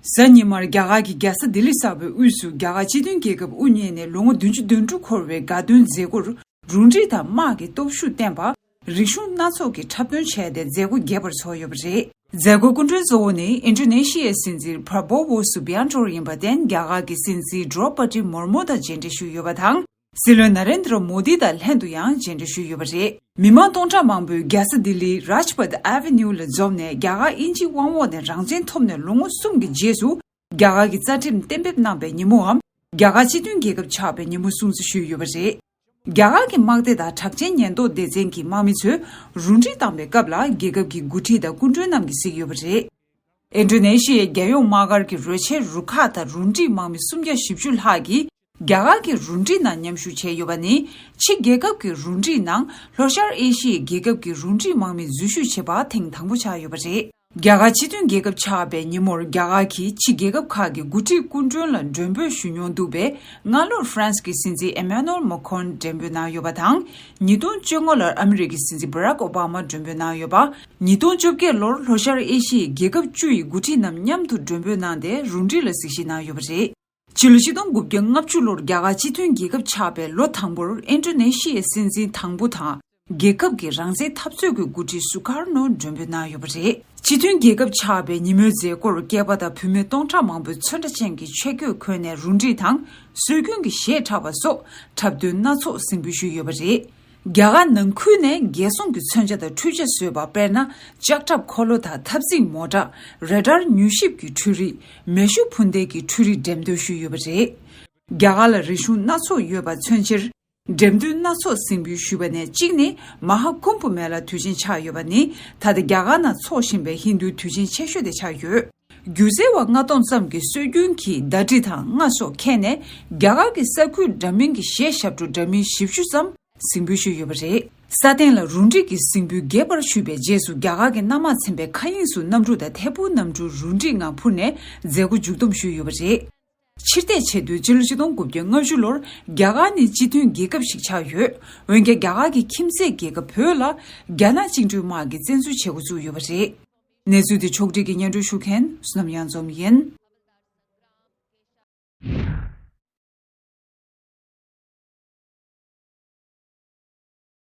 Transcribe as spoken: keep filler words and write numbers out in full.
གཟའ་ཉི་མར་རྒྱ་གར་གྱི་རྒྱལ་ས་ལྡི་ལི་གསར་པའི་དབུས་སུ་རྒྱ་གར་སྤྱི་མཐུན་རྒྱལ་ཁབ་དབུ་བརྙེས་ནས་ལོ་ངོ་བདུན་ཅུ་དོན་དྲུག་འཁོར་བའི་དགའ་སྟོན་མཛད་སྒོར་རུ་འགྲིག་དང་དམག་གི་སྟོབས་ཤུགས་བསྟན་པ། རིག་གཞུང་སྣ་ཚོགས་ཀྱི་འཁྲབ་སྟོན་བྱས་ཏེ་མཛད་སྒོ་རྒྱས་པར་ཚོགས་ཡོད་པ་རེད། མཛད་སྒོའི་སྐུ་མགྲོན་གཙོ་བོ་ནི་ཨིན་ཌོ་ནེ་ཤི་ཡའི་སྲིད་འཛིན་པྲ་བོ་ཝོ་སུ་བྷི་ཡན་ཊོ་ཡིན་པར་བརྟེན། རྒྱ་གར་གྱི་སྲིད་འཛིན་ཌྲོ་པ་ཏི་མོར་མོ་དང་མཇལ་འཕྲད་ཞུས་ཡོད་པ་དང་། སྲིད་བློན་ན་རེན་དྲ་མོ་དི་དང་ལྷན་དུ་ཡང་མཇལ་འཕྲད་ཞུས་ཡོད་པ་རེད། མི་མང་སྟོང་ཕྲག་མང་པོས་རྒྱལ་ས་ལྡི་ལིའི་རཱཇ་པཐ་ཨེ་ཝེ་ནིའུ་ལ་འཛོམས་ནས། རྒྱ་གར་དབྱིན་ཇིའི་དབང་འོག་ནས་རང་བཙན་ཐོབ་ནས་ལོ་ངོ་གསུམ་གྱི་རྗེས་སུ་རྒྱ་གར་གྱི་རྩ་ཁྲིམས་གཏན་འབེབས་གནང་པའི་ཉིན་མོའམ། རྒྱ་གར་སྤྱི་མཐུན་རྒྱལ་ཁབ་ཆགས་པའི་ཉིན་མོ་སྲུང་བརྩི་ཞུས་ཡོད་པ་རེད། རྒྱ་གར་གྱི་དམག་སྡེ་དང་གྲགས་ཅན་ཉེན་རྟོག་སྡེ་ཚན་གྱི་དམག་མི་ཚོས་རུ་འགྲིག་བཏང་པའི་སྐབས་ལ་རྒྱལ་ཁབ་ཀྱི་འགོ་ཁྲིད་དང་སྐུ་མགྲོན་རྣམས་ཀྱིས་གཟིགས་ཡོད་པ་རེད། ཨིན་ཌོ་ནེ་ཤི་ཡའི་རྒྱལ་ཡོངས་དམག་སྒར་གྱི་རོལ་ཆའི་རུ་ཁག་དང་རུ་འགྲིག་དམག་མི་སུམ་བརྒྱ་བཞི་བཅུ་ལྷག་གིས་རྒྱ་གར་གྱི་རུ་འགྲིག་ནང་མཉམ་ཞུགས་བྱས་ཡོད་པ་ནི། ཕྱི་རྒྱལ་ཁབ་ཀྱི་རུ་འགྲིག་ནང་ལྷོ་ཤར་ཨེ་ཤི་ཡའི་རྒྱལ་ཁབ་ཀྱི་རུ་འགྲིག་དམག་མི་འཛུལ་ཞུགས་བྱས་པ་ཐེངས་དང་པོ་ཆགས་ཡོད་པ་རེད། རྒྱ་གར་སྤྱི་མཐུན་རྒྱལ་ཁབ་ཆགས་པའི་ཉིན་མོར། རྒྱ་གར་གྱིས་ཕྱི་རྒྱལ་ཁབ་ཁག་གི་འགོ་ཁྲིད་སྐུ་མགྲོན་ལ་མགྲོན་འབོད་ཞུ་མྱོང་འདུག་པས། སྔ་ལོར་ཧྥ་རན་སི་གི་སྲིད་འཛིན་ཨེ་མ་ནུ་ཨེལ་མཱ་ཁོན་མགྲོན་འབོད་གནང་ཡོད་པ་དང་། ཉིས་སྟོང་བཅོ་ལྔ་ལོར་ཨ་མི་རི་ཀའི་སྲིད་འཛིན་བྷ་རག་ཨོ་བྷ་མ་མགྲོན་འབོད་གནང་ཡོད་པ། ཉིས་སྟོང་བཅོ་བརྒྱད་ལོར་ལྷོ་ཤར་ཨེ་ཤི་ཡའི་རྒྱལ་ཁབ་བཅུ་ཡི་འགོ་ཁྲིད་རྣམས་མཉམ་དུ་མགྲོན་འབོད་གནང་སྟེ། རུ་འགྲིག་ལ་གཟིགས་ཞིབ་གནང་ཡོད་པ་རེད། ཕྱི་ལོ་ཆིག་སྟོང་དགུ་བརྒྱ་ལྔ་བཅུ་ལོར་རྒྱ་གར་སྤྱི་མཐུན་རྒྱལ་ཁབ་ཆགས་པའི་ལོ་དང་པོར། ཨིན་ཌོ་ནེ་ཤི་ཡའི་སྲིད་འཛིན་དང་པོ་དང་། རྒྱལ་ཁབ་ཀྱི་རང་བཙན་འཐབ་རྩོད་ཀྱི་འགོ་ཁྲིད་སུ་ཀར་ནོ་མགྲོན་འབོད་གནང་ཡོད་པ་རེད། སྤྱི་མཐུན་རྒྱལ་ཁབ་ཆགས་པའི་ཉིན་མོའི་མཛད་སྒོར་སྐྱེས་པ་དང་བུད་མེད་སྟོང་ཕྲག་མང་པོས་ཚོན་ཁྲ་ཅན་གྱི་ཆས་གོས་གོན་ནས་རུ་འགྲིག་དང་སྲོལ་རྒྱུན་གྱི་གཞས་འཁྲབ་པ་སོགས་འཁྲབ་སྟོན་སྣ་ཚོགས་གཟིགས་འབུལ་ཞུས་ཡོད་པ་རེད། རྒྱ་གར་ནང་ཁུལ་ནས་རྒྱལ་སྲུང་གི་མཚོན་ཆ་དང་འཕྲུལ་ཆས་བཟོས་པ། དཔེར་ན། ལྕགས་ཁྲབ་འཁོར་ལོ་དང་། འཐབ་འཛིང་མོ་ཊ། རེ་ཌར་མྱུལ་ཞིབ་ཀྱི་འཕྲུལ་རིག་མེ་ཤུགས་འཕུར་མདེལ་གྱི་འཕྲུལ་རིག་འགྲེམས་སྟོན་ཞུས་ཡོད་པ་རེད། རྒྱ་གར་ལ་རིག་གཞུང་སྣ་ཚོགས་ཡོད་པ་མཚོན་ཕྱིར། འགྲེམས་སྟོན་སྣ་ཚོགས་གཟིགས་འབུལ་ཞུས་པ་ནས། གཅིག་ནི་མ་ཧཱ་ཀུམ་བྷ་མེ་ལ་དུས་ཆེན་ཆགས་ཡོད་པ་ནི། ད་ལྟ་རྒྱ་གར་ནང་འཚོགས་བཞིན་པའི་ཧིན་རྡུའི་དུས་ཆེན་ཆེ་ཤོས་དེ་ཆགས་ཡོད། སྒྱུ་རྩལ་བ་ལྔ་སྟོང་ཙམ་གྱིས་སྲོལ་རྒྱུན་གྱི་ཟླ་སྒྲིལ་དང་རྔ་སོགས་ཁྱེར་ནས། རྒྱ་གར་གྱི་ས་ཁུལ་འདྲ་མིན་གྱི་གཞས་ཞབས་བྲོ་འདྲ་མིན་བཞི་བཅུ་ཙམ་གཟིགས་འབུལ་ཞུས་ཡོད་པ་རེད། ས་སྟེང་ལ་རུ་འགྲིག་གི་གཟིགས་འབུལ་རྒྱས་པར་ཞུས་པའི་རྗེས་སུ། རྒྱ་གར་གྱི་གནམ་དམག་ཚན་པའི་མཁའ་དབྱིངས་སུ་གནམ་གྲུ་དང་ཐད་འཕུར་གནམ་གྲུ་རུ་འགྲིག་ངང་འཕུར་ནས་མཛད་སྒོ་མཇུག་བསྡོམས་ཞུས་ཡོད་པ་རེད། ཕྱིར་བལྟས་བྱས་དུས། སྤྱི་ལོ་ཆིག་སྟོང་དགུ་བརྒྱ་ལྔ་བཅུ་ལོར་རྒྱ་གར་ནི་སྤྱི་མཐུན་རྒྱལ་ཁབ་ཞིག་ཆགས་ཡོད། འོན་ཀྱང་། རྒྱ་གར་གྱི་ཁྱིམ་མཚེས་རྒྱལ་ཁབ་བོད་ལ་རྒྱ་ནག་བཅིངས་འགྲོལ་དམག་གིས་བཙན་འཛུལ་བྱེད་འགོ་བཙུགས་ཡོད་པ་རེད། གནས་ཚུལ་འདི་ཕྱོགས་སྒྲིག་གིས་སྙན་སྒྲོན་ཞུ་མཁན་བསོད་ནམས་གཡང་འཛོམས་ཡིན།